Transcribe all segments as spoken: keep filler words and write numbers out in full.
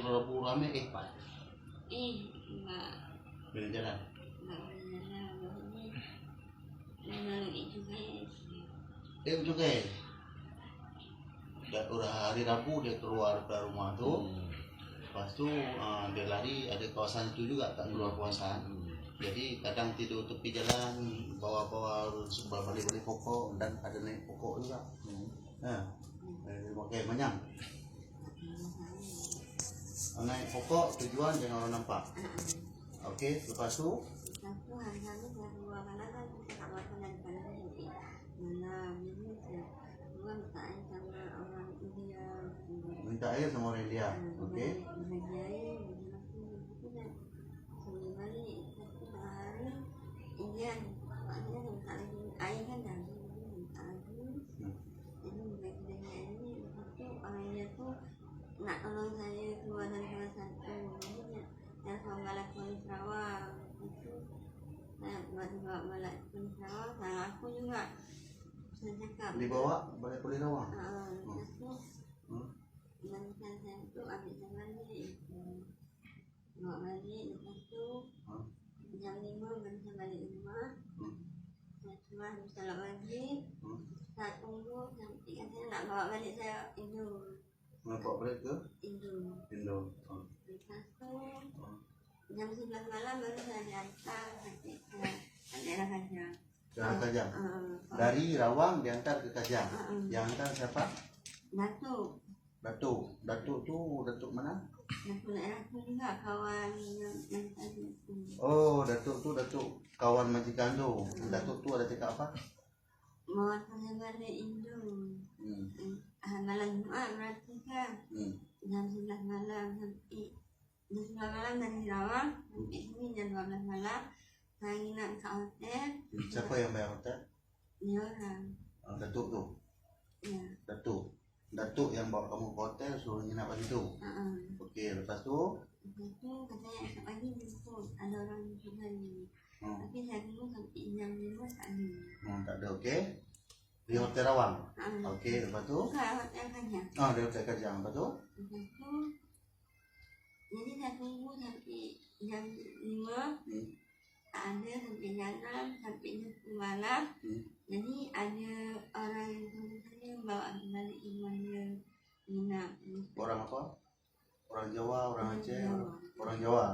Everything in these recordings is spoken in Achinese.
Rabu ramé, eh, pat. Eh, mak. Boleh jalan. Mak boleh jalan, mak boleh. Memang itu kan. Eh, itu kan. Dan udah hari Rabu dia keluar dari rumah tu. Hmm. Lepas tu, ah, dia lari, ada kawasan itu juga tak keluar kawasan. Hmm. Jadi kadang tidur tepi jalan, bawa-bawa balik-balik pokok dan ada naik pokok juga. Hmm. Ha. Eh, pakai manyang. Naik pokok tujuan jangan orang nampak. Okey, lepas tu? Lepas tu, hari Khamis, hari dua malam kan, kita tak makan dari pagi. Malam, jadi saya dua minta air sama orang India. Minta air sama orang India. Hmm, okey. Bagi, bagi air, bagi nasi, gitu kan. Saya balik, lepas tu, hari India, maknanya minta lagi air kan, dah habis, minta lagi. Hmm. Jadi, bagi-bagi air, lepas tu, orang India tu nak tolong saya keluar dari salah satu. Jadi, dia telepon bala polis Sarawak. Lepas tu, saya buat dibawa bala polis Sarawak, salah aku juga. Saya cakap. Dibawa bala polis Sarawak? Ha, lepas tu, hmm, yang saya tu ambil saya balik. Bawa balik, lepas tu, hmm, jam lima baru saya balik rumah. Hmm. Saya keluar, saya salat maghrib. Hmm. Saya tunggu sampai katanya nak bawa balik saya Indo. Nak bawa balik ke? Indo. Indo. Hmm. Lepas tu, hmm, jam sebelas malam baru saya diantar sampai ke daerah Kajang. Ke Kajang. Ah, ah. Dari Rawang diantar ke Kajang. Ah, ah. Yang antar siapa? Datuk. Datuk. Datuk tu, Datuk mana? Datuk daerah tu juga, kawan yang, yang tadi tu. Oh, Datuk tu Datuk kawan majikan tu. Ah. Datuk tu ada cakap apa? Mau saya balik Indo. Hmm. Eh, ah, malam Jumat berarti kan. Hmm. Jam sebelas malam sampai Jam sembilan malam dari Rawang sampai sini jam dua belas malam. Saya nginap kat hotel. Hmm, siapa yang bayar hotel? Dia orang. Ah, Datuk tu? Ya. Datuk. Datuk yang bawa kamu ke hotel, suruh nginap kat situ? Ha, ha. Okey, lepas tu? Lepas tu, katanya esok pagi jemput. Ada orang jemput saya. Hmm. Tapi saya tunggu sampai jam lima tak ada. Hmm, tak ada, okey. Di Hotel Rawang? Ha. Okey, lepas tu? Bukan, Hotel Kajang. Ah, di Hotel Kajang. Lepas tu? Lepas tu, jadi saya tunggu sampai jam lima. Hmm. Tak ada sampai jam enam, sampai jam sepuluh malam. Hmm. Jadi ada orang yang tunggu saya bawa balik rumah dia nginap. Orang apa? Orang Jawa, orang Aceh? Orang Jawa. Orang Jawa.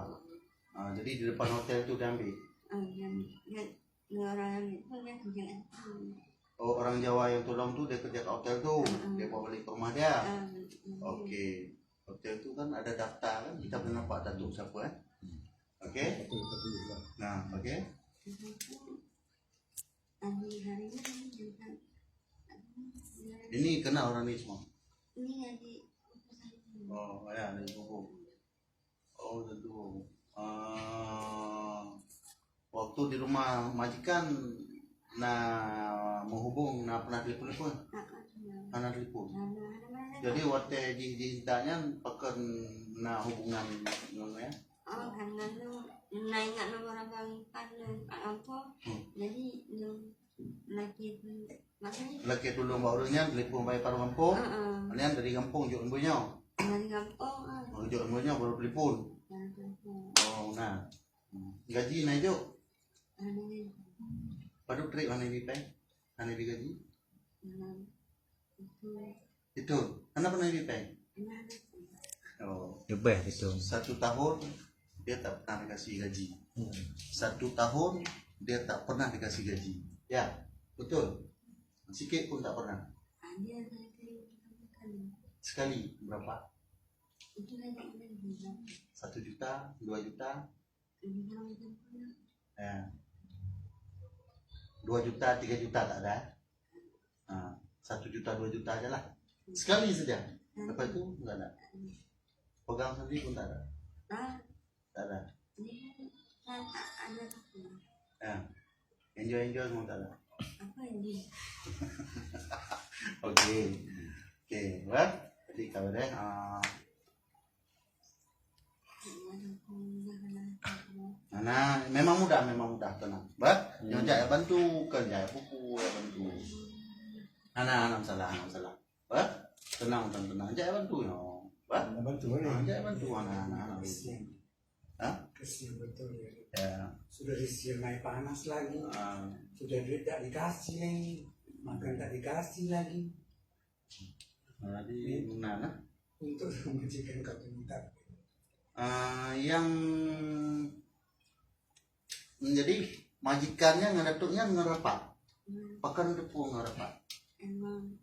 Ah, jadi di depan hotel tu dia ambil? Ah, dia ambil. Dia, dia orang ambil tu dia kerja kat situ. Oh, orang Jawa yang tolong tu dia kerja kat hotel tu? Hmm. Dia bawa balik ke rumah dia? Ah, hmm. Okey. Hotel tu kan ada daftar kan? Kita boleh nampak Datuk siapa, eh? Hmm. Okey? Betul, betul juga. Nah, okey. Lepas tu, hari, hari ni, ini kenal orang ni semua? Ini adik sepupu saya. Oh, ya, adik sepupu. Oh, tentu. Ah, waktu di rumah majikan na menghubung, na pernah telepon-telepon? Tak pernah. Hana telepon. Hana, hana, hana. Jadi, watèe jih, jih intat nyan, pakon na hubungan ngon, ya? Oh, hana, na ingat nomor abang Pan, Pak Lampu. Hmm. Jadi, lôn lakèe tu, maksudnya? Lakèe tulông bak ureueng nyan, telepon bak Pak Lampu. Heeh. Nyan dari gampông jok nibak nyoe. Dari gampông, ah. Oh, jok nibak nyoe baru telepon. Dari gampông. Oh, na. Hmm. Gaji na jok? Hana. Padum trép hana jibri péng? Hana jibri gaji? Hana. Itu. Itu. Hana pernah jibri péng? Hana. Oh. Leubeh itu. Satu tahun dia tak pernah dikasih gaji. Hmm. Satu tahun dia tak pernah dikasih gaji. Ya, betul. Sikit pun tak pernah. Ada, ada sekali. Sekali berapa? Itu kan tak pernah. Satu juta, dua juta? Ya. Dua juta, tiga juta tak ada? Ha, satu juta, dua juta aja lah. Sekali saja. Lepas itu, enggak ada. Pegang sendiri pun tak ada. Tak ada. Ya. Enjoy-enjoy semua tak ada. Okey. Okey, bah. Jadi, kalau deh, ah, Nah, memang mudah, memang mudah, tenang. Bah, nyoe jak ya bantu, kan jak buku ya bantu. Nah, nah, hana masalah, hana masalah. Bah, tenang, tenang, tenang, jak ya bantu nyoe. Apa? Bantu ni. Ah, dia bantu anak-anak. Kesian. Hah? Kesian betul ya. Ya. Sudah disiram air panas lagi. Ah. Sudah duit tak dikasih lagi. Makan tak dikasih lagi. Jadi, untuk majikan kau minta. Ah, yang Jadi, majikan nyan ngon datuk nyan ngon rapat. Hmm. Pakon teupeue ngon rapat? Emang.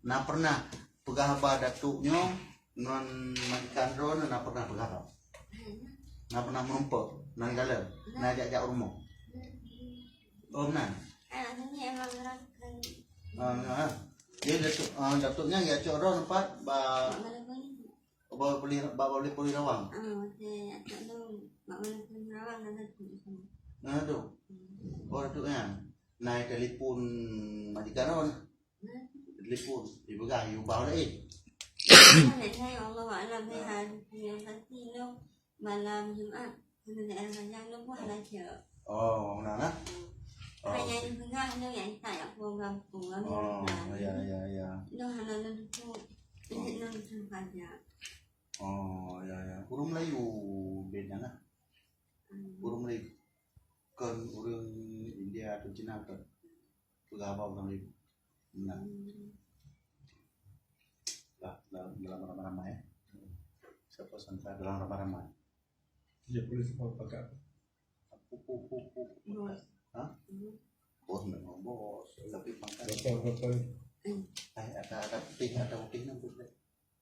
Nah, pernah peugah haba datuk nyoe ngon majikan droe, na pernah peugah haba? Hmm. Na pernah meurumpok, na di dalam, na jak-jak u rumoh. Hmm. Oh, meunan. Ah, ini emang orang kan. Ah, ah. Jadi datuk, ah, datuk nyan jak cok droe nampak ba Malam ni. Bak Bali, bak Bali Puri Rawang. Ah, watèe atuk tu bak Bali Puri Rawang ada tu. Nah, tu. Hmm. Oh, tu kan. Nah, telepon majikan Ron. Hmm. Telepon, dipeugah, "Yue ubah laén." Kan saya Allah Alam, ya, hari yang pasti lo malam Jumat. Kena daerah Rayang lo buah lah, Cik. Oh, meunan, ah? Hmm. Oh, hanya okey. Di tengah lo yang tak, ya, program, program. Oh, ya, ya, ya. Lo hana lo tu. Ini lo tu saja. Oh, ya, ya. Ureueng Melayu bed nyan lah. Hmm. Ureueng Melayu. Kon ureueng India atau Cina kon. Peugah haba ureueng Melayu. Nah. Hmm. Lah, dalam, dalam ramai-ramai, eh. Siapa sangka dalam ramai-ramai. Tiga puluh sepuluh pakat. Pu, pu, pu, pu, pu, pakat. Bos. Hah? Hmm. Bos memang bos, tapi pangkat. Berapa, berapa? Hmm. Eh, ada, ada putih, ada putih nang putih.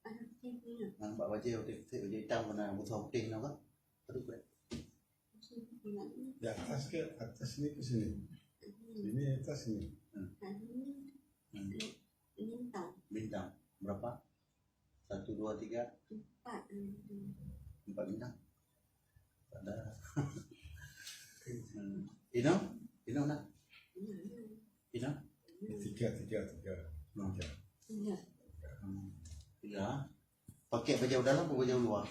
Ada putih punya. Nang bak bajèe putih, putih, bajèe itam kena butong putih nang apa? Aduh, berat. Putih punya ni. Di atas ke? Atas ni ke sini? Hmm. Sini atas ni. Hmm. Tadi ni. Hmm. Bintang. Bintang. Berapa? Satu, dua, tiga. Empat. Hmm. Empat bintang. Tak ada. Hmm. Ino? Ino nak? Hmm. Ino? Tiga, tiga, tiga. Hmm. Tiga. Tiga. Hmm. Tiga. Pakai baju dalam atau baju luar?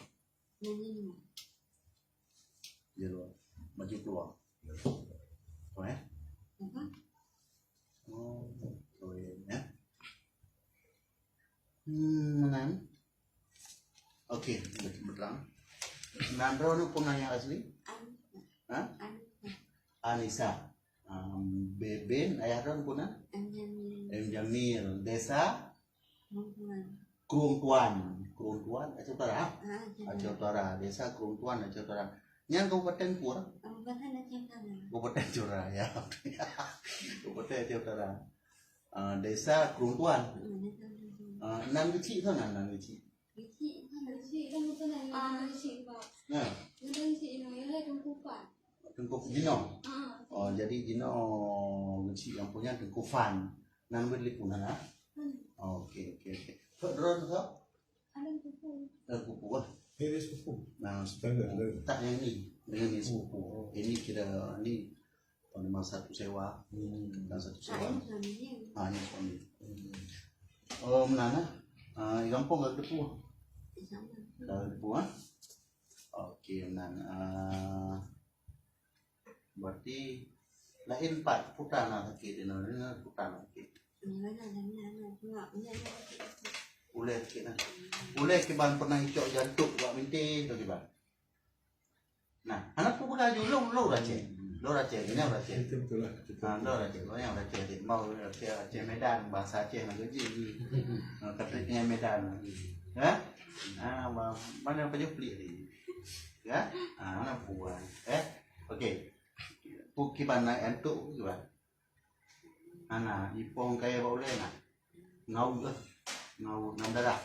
Baju luar. Baju luar. Baju keluar. Apa, eh? Apa? Oh, betul ya. Hmm, meunan. Okey, betul, betul. Nan droeneuh peue nan nyang asli? Anissa. Ha? Anissa. Anissa. Um, be-, ben, ayah droeneuh peue nan? M Jamil. M Jamil. Desa? Krueng Tuan. Krueng Tuan. Krueng Tuan, Aceh Utara. Ah, Aceh Utara. Aceh Utara. Desa Krueng Tuan, Aceh Utara. Nyan Kabupaten Pura? Kabupaten Aceh Utara. Kabupaten Aceh Utara, ya. Kabupaten Aceh Utara. Ah, Desa Krueng Tuan. Hmm, Desa Krueng Tuan. Ah, nan keuchik tu nan, nan keuchik. Keuchik kan, keuchik kan betul lah, ah, keuchik, Pak. Ya. Betul keuchik, Imam. Ya, Teungku Pan. Teungku jinoe. Ah. Oh, jadi jinoe keuchik nyang punya Teungku Fan. Nan beutelepon na? Hmm. Okey, okey, okey. Kok droe tu, Kak? Ada kupu. Ada kupu, ah. Ini sepupu. Nah, tetangga, tetangga. Tak yang ni. Yang ni sepupu. Oh. Ini kira ni Memang satu sewa. Hmm. Dan satu sewa. Ah, ini suaminya. Ah, ini suami. Hmm. Oh, meunan, ah. Ah, di gampông ka geuteupeue? Di sana. Ka geuteupeue, ah? Okey, meunan. Ah, berarti laén pat putra na sakét, inoe, inoe putra na sakét. Ulèe sakét na. Ulèe kiban pernah icok jantok bak bintéh, atau kiban? Nah, hana peue peugah ju, lôn, lôn ureueng Aceh. Lôn ureueng Aceh, nyan ureueng Aceh. Betul, betul lah. Ah, lôn ureueng Aceh, lôn nyang ureueng Aceh, Aceh. Mau ureueng Aceh, Aceh Medan, bahasa Aceh na geuji. Ah, keuteuk nyan Medan. Ya? Ah, ma-, mana pajoh pelik ni? Ya? Ah, mana puan? Eh? Okey. Pu-, kiban na, antuk kiban? Hana, ipoh kayèe bak ulèe na. Ngau, eh, ngau, ngau darah.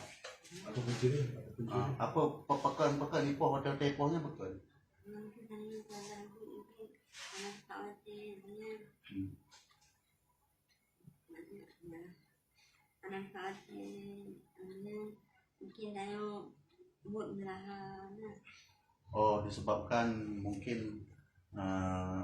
Apa kunci ni? Apa kunci ni? Ah, apa pe-, pakon, pakon ipoh, watèe-watèe ipoh nyan pakon? Hmm. Mungkin dalam buat belahan. Oh, disebabkan mungkin, eh,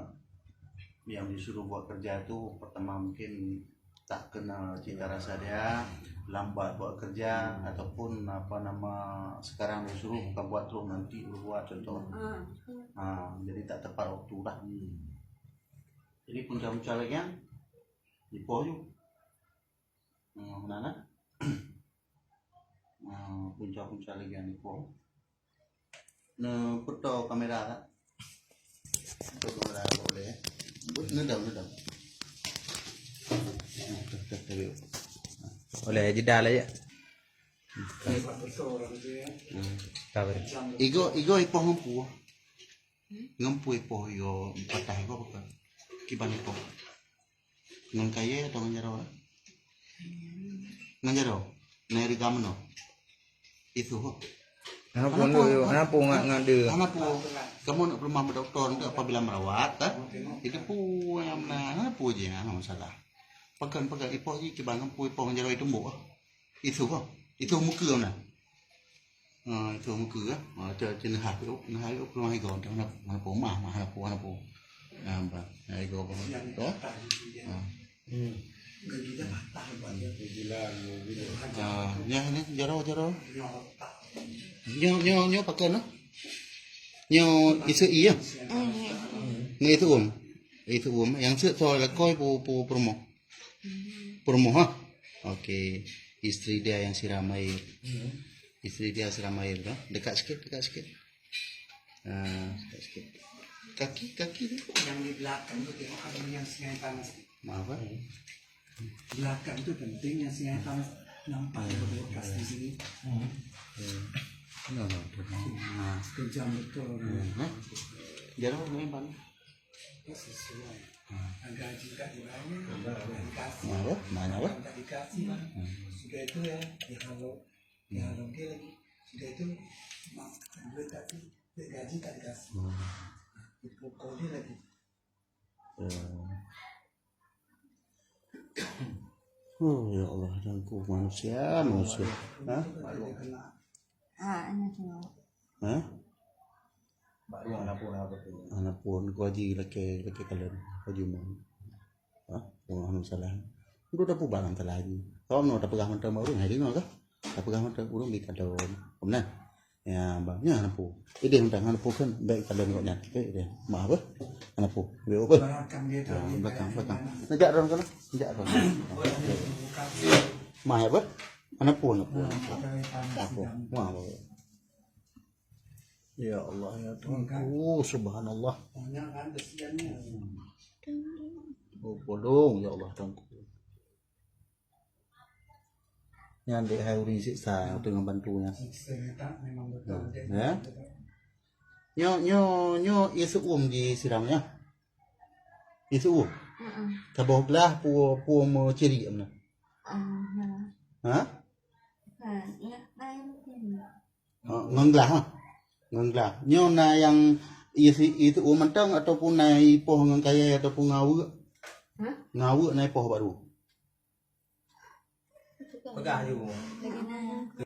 yang disuruh buat kerja tu pertama mungkin tak kenal cita rasa dia, lambat buat kerja, hmm, ataupun apa nama, sekarang disuruh bukan buat terus, nanti baru buat, contoh. Ah, betul. Ah, jadi tak tepat waktu lah. Hmm. Jadi punca-punca lagèe nyan, ipoh ju. Hmm, meunan, eh? Ah, punca-punca lagi yang di pol. Nah, foto kamera tak? Foto kamera boleh. Neudam, neudam. Oleh jeda lah ya. Sabar. Igo, igo ipoh ngempu. Ngempu ipoh igo patah igo apa? Kiban ipoh. Ngon kayèe atau ngon jaroe? Ngon jaroe. Nai riga meunoe. Itu ho. Hana pun dulu, hana pun ngat ngat dia. Hana pun. Kamu nak rumah doktor tu apabila merawat, kan? Itu pun yang mana? Hana pun je, hana masalah. Pakan pakan ipoh je kiban ngempu ipoh ngon jaroe itu mbok. Itu ho. Itu muka mana? Ha, itu muka ah. Ha, tu tu nah tu, nah tu rumah igo tu mana mana pun mah mah mana pun mana pun. Ha, bah. Nah, igo apa? Ha? Hmm. Ah, ya ni jaroe jaroe. Nyo nyo nyo pakai no. Nyo isu iya. Ni itu um. Itu um. Yang sik soal lakoi pu pu promo. Promo ha. Okey. Isteri dia yang siram air. Isteri dia siram air tu. Dekat sikit, dekat sikit. Ah, dekat sikit. Kaki, kaki tu. Yang di belakang tu tengok ada yang sungai panas. Maaf, eh? Belakang tu penting yang sungai panas nampak di bekas di sini. Hmm. Kenapa? Ah. Kejam betul. Hmm, eh? Jalan main panas. Sesuai. Ah. Gaji kat orangnya, tak dikasih. Mana, apa? Mana, apa? Tak dikasih, Bang. Hmm. Sudah itu ya, dihalau. Ya, oke lagi. Sudah itu, mak, duit tak tu, duit gaji tak dikasih. Hmm. Dipukul dia lagi. Ya. Oh, ya Allah, dangku manusia, manusia. Ha? Dia kena. Ha, ini tu. Ha? Mak dia anak pun apa tu? Anak pun, kau haji laki, laki kalian, kau haji umum. Ha? Kau anu salah. Udah dah pubang salah haji. Kau mau tak pegang mantap urung, hari ni kah? Tapi kan ureueng bi kalon. Beuna? Ya, bang. Nyan hana peue. Ideh mantong hana peue kan, bèk kalon gobnyan. Oke, ideh. Maaf, eh. Hana peue. Bèk apa? Belakang dia tu. Ah, belakang, belakang. Neujak ron kana. Neujak ron. Maaf, apa? Hana peue, hana peue. Hana peue. Maaf, apa? Ya Allah, ya Tuhan. Oh, subhanallah. Banyak kan kesiannya. Oh, bolong, ya Allah, Tuhanku. Nyan dek hai ureueng siksa, nyang teungoh bantu nyan. Siksa nyan tak memang betul. Ya. Nyo, nyo, nyo, ié seu'uem jisiram nyan. Ié seu'uem. Heeh. Saboh glah peue, peue meuciri meunan. Ah, ha. Ha? Ha, ya, lain mungkin. Ha, ngon glah, ha. Ngon glah. Nyo na nyang ié si-, ié seu'uem mantong ataupun na ipoh ngon kayèe ataupun ngon aweuek? Ha? Ngon aweuek na ipoh bak droe. Peugah ju.